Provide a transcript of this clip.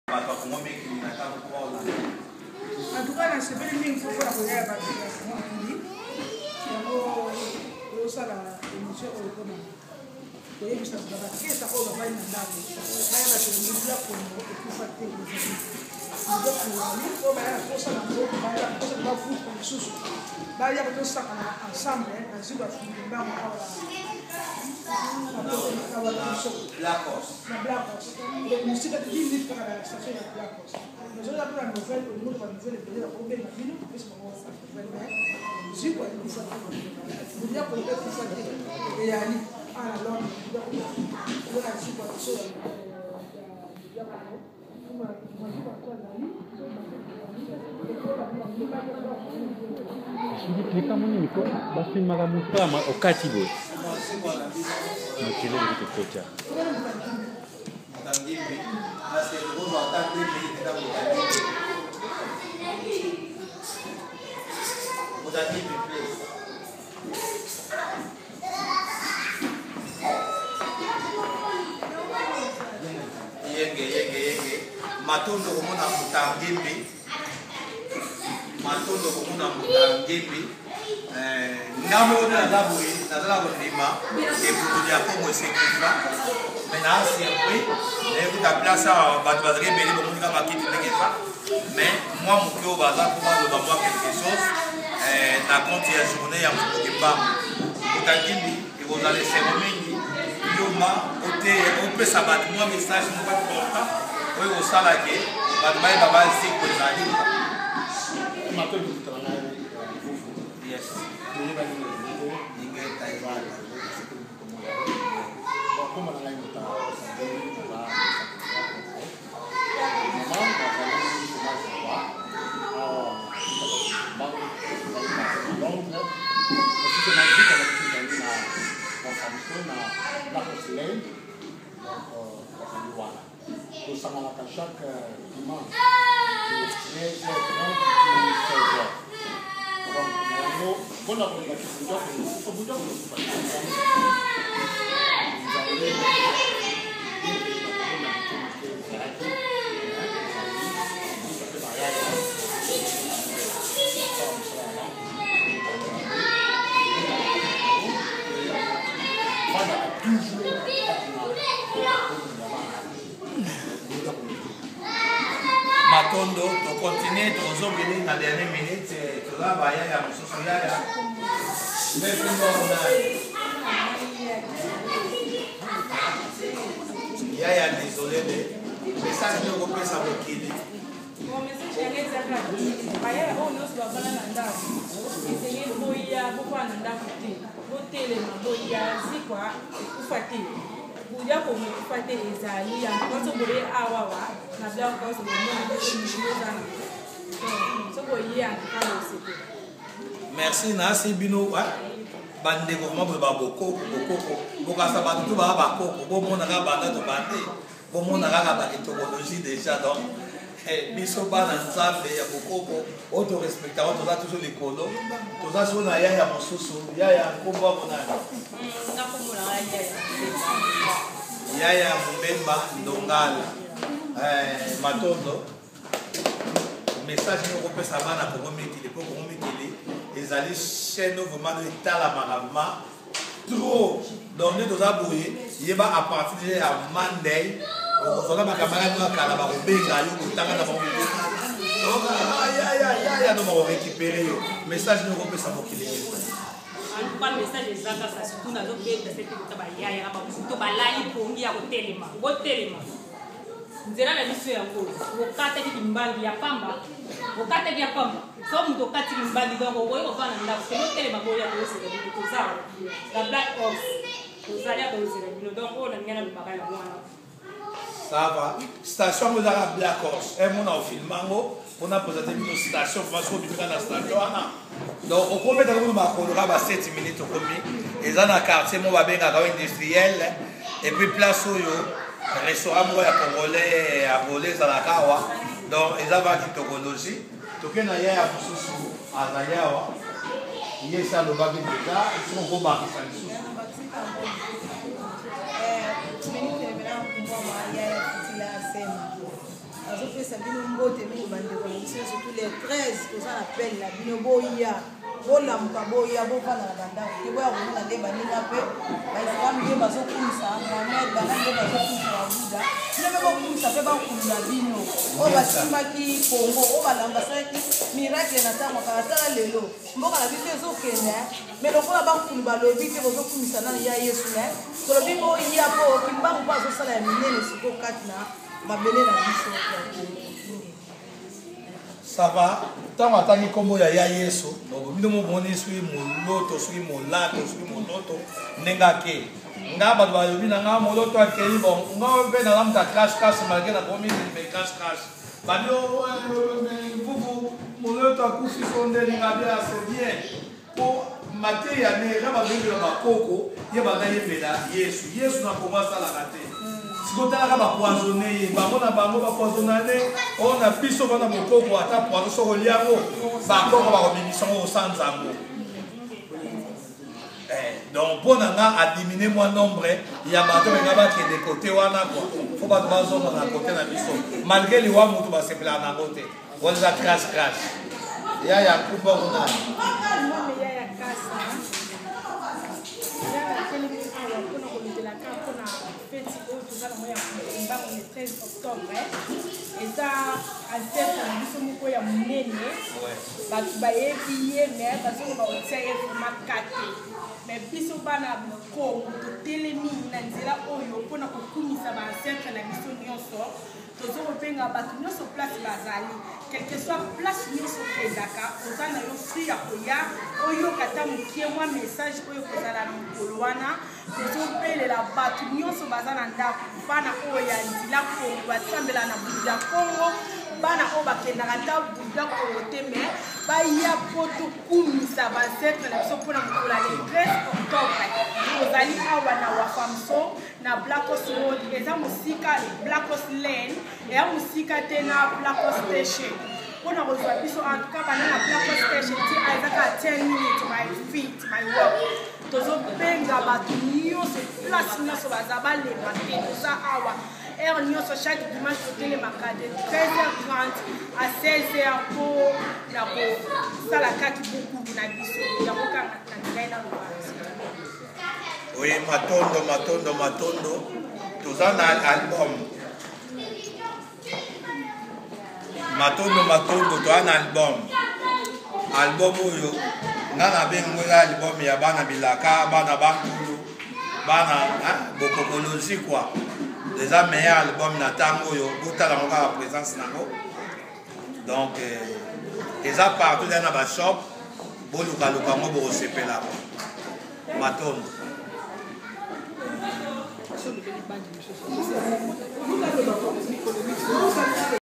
Bato ya Congo mikili na ntango mpo baolanda. En tout cas nasepeli mingi mpo mpona koya ya bato ya Congo mikili yango osala émission oyo mpona koyebisa bato bakesa oyo bafandi na ndako bayeba ke motu ya Congo ekufa te, ezali motu ya Congo ezali oyo baya na posa na yango, baya na posa bafuta lisusu, baya kotosakana ensemble na ziko ya mbango awa na Black Horse. Na Black Horse. Donc mosika te, 10 minutes kaka na station ya Black Horse. Nazoya mpona nouvelle, olingo ba nouvelle ebele, bakobenga bino, kopesa bango nouvelle, mais ziko ekufa te, molia kongo ekufa te, eyali awa na Londres. Molia kongo mpona ziko ya biso ya molia kongo. Likambo nini ko bafilmaka motama okati boye makelele kokota? Yenge yenge yenge, matondo komona mutangimbi, matondo komona mutangimbi. Nga moko nde naza boye, naza na kondima ebundeli ya Kongo esekufa, mais naa surpris nayekuta place awa bato bazalaki ebele, bomoni kaka bakiti ndenge eza, mais mwa moke oyo baza mpo baloba mwa quelque chose na compte ya journée ya Mfumu Kimbangu. Mutangimbi, ekozala esengo mingi yoma oteya, opesa bato mwa message moko important oyo kosala ke bato bayeba baziko ezali. Yes. Ingeta Ivana. Bakoma na ngai moto mama nazali Thomas Zaba awa, bango ezali na Londres, mosusu na zika na biso ezali na Northampton na Black Lane. Donc bazali wana, tosanganaka chaque dimanche de 13h30 16h. Donc na yango mpona kolinga kibunja bunja kokufa nzambe ezalaki mpe bayaya fandaka toujours kati na Matondo, tocontinue, tozongeli na dernière minute, toza bayaya mosusu. Yaya yaya, désolé de message nini okopesa mokili? Bon, message yango eza kaka bayaya oyo nyonso bavanda na ndako, esengeli boya, bofanda na ndako te, botelema, boya. Zikwa ekufa te, buya kongo ekufa te, ezali yango. Boye awawa na Black House, bomona biso eza na so boye antuka bosepela. Merci nasi bino bandeko vraiment boye babokoko bokoko bokasa bato to baa bakoko, bomona kaka banda to bande, bomona kaka bakitokologie déjà. Donc biso bana Nzambe ya bokoko oyo torespectaka, toza toujours likolo. Toza so na yaya mosusu. Yaya, nkombo ako nani? Yaya Mombemba Ndongala. Matondo, message moko kopesa bana Kongo Mikili, mpo Kongo Mikili ezali chaîne oyo vraiment etalamaka vraiment trop. Donc nde toza boye, yeba à partir déjà ya Monday okozwaka bacamarade ya kala, bakobenga yo, kotanga na bango yaya no, bakorécupere yo. Message nini okopesa mokili? En tout cas, message eza kaka surtout nazobeta sete kota bayaya na bamosusu to balali pongi ya kotelema, botelema, nzela na biso yango. Okataki kimbangi ya pamba, okataki ya pamba, so moto okati kimbangi, donc okoki kovanda na ndako te, botelema, boya koyosela bino. Toza na Black Ox, tozali ya koyosela bino. Donc oyo na ndenge nalobaka yango wana. Ça va, station yango ezaka Black Horse, emona ofilme yango mpona présente bino station. Vraiment, soki obimika na station wana, donc okobetaka kuna makolo kaka ba 7 minutes, okomi. Eza na quartier moko babengaka oyo industriel, et puis place oyo restaurant moko ya congolais angolais ezalaka awa. Donc eza va kitokologie. Toke na yaya mosusu azali awa, ye esi alobaki deja, soki okobakisa lisusu. Tozopesa bino mbote mingi bandeko na biso, surtout les 13 toza na appel na bino, boya bolamuka, boya bovanda na bandako te, boya komona nde baninga mpe baislam nde bazokumisa Mohamed, bana nde bazokumisa babuda, bino mpe bokumisa mpe bankulu na bino oyo basimbaki Kongo, oyo basalaki miracle na ntango kala. Tala lelo mboka na biso ezokende, me lokola bankulu balobi te, bozokumisa nani ya Yesu. Me tolobi boya mpo Kimbangu mpo azosala ya minene siko kati na mabele na biso ya Kongo. Ça va. Ntango atangi nkombo ya Yesu, bino momoni soki moloto, soki molato, soki moloto ndenge ake. Nga bato balobi na nga moloto akei. Bon, nga mpe nalamuka crash crash, malgré nakomi me crash crash. Babi mvuvu, moloto akufi so ndeni. Nga bia, c'est bien po mateya ne eza babengela bakoko ye bandayembela Yesu. Yesu na Kongo asalaka te. Sikoyo talaka, bapoisonne ye, bango na bango bapoisonnane. Oyo na biso bana bokoko, ata poison soko oliango, bakoko bakobimisa ngo kosanza yango. Donc mpo na nga, adimine mwa nombre ya bato benga bakende kote wana kua. Fo bato bazonga na kote na biso, malgré liwa motu basepelaka nango te. Wana eza crash crash ya ya kumba kuna. Mame ya ya kasa ya natelemi awa mpona kolobelaka mpona feti oyo toza nango ya Kimbangu le 13 octobre. Eza ancêtre na biso moko ya monene. Bato bayebi ye, me bazoloba kotia ye vraiment kate. Me biso bana Kongo totelemi na nzela oyo mpona kokumisa baancêtre na biso nyonso. Tozo kobenga bato nyonso place bazali, quelque soit place nyonso okendaka, oza na yo free ya koya oyoka ata mokie mwa message oyo kozala na mokolo wana. Tozobelela bato nyonso baza na ndako, bana oyo ya nzila Kongo basambela na Buda Kongo, bana oyo bakendaka ata Buda Kongo te, me baya mpo tokumisa baancêtre na biso mpona mokolo ya le 13 octobre. Tozali awa na Wafamso na Blackos Road, eza mosika, Blackos Lane eya mosika te na Blackos Station. Mpona kozwa biso, en tout cas banda na Blackos Station ti eza kaka 10 minutes by feet by walk. Tozobenga bato nyonso place nyonso baza, balemba te. Toza awa heure nyonso, chaque dimanche totelemaka de 13h30 à 16h mpo na kosala kaki bokulu na biso. Yango kaka na ngai naloba. Oui, matondo, matondo, matondo. Toza na album. Matondo, matondo. Toza na album. Album oyo nga nabengi ngo eza album ya bana bilaka, bana bankulu, bana bokokologie quoi. Eza meilleur album na ntango oyo. Botala yango kaka, présence nango. Donc eza partout eza na bashop, bolukaluka yango, bokosepela. Matondo.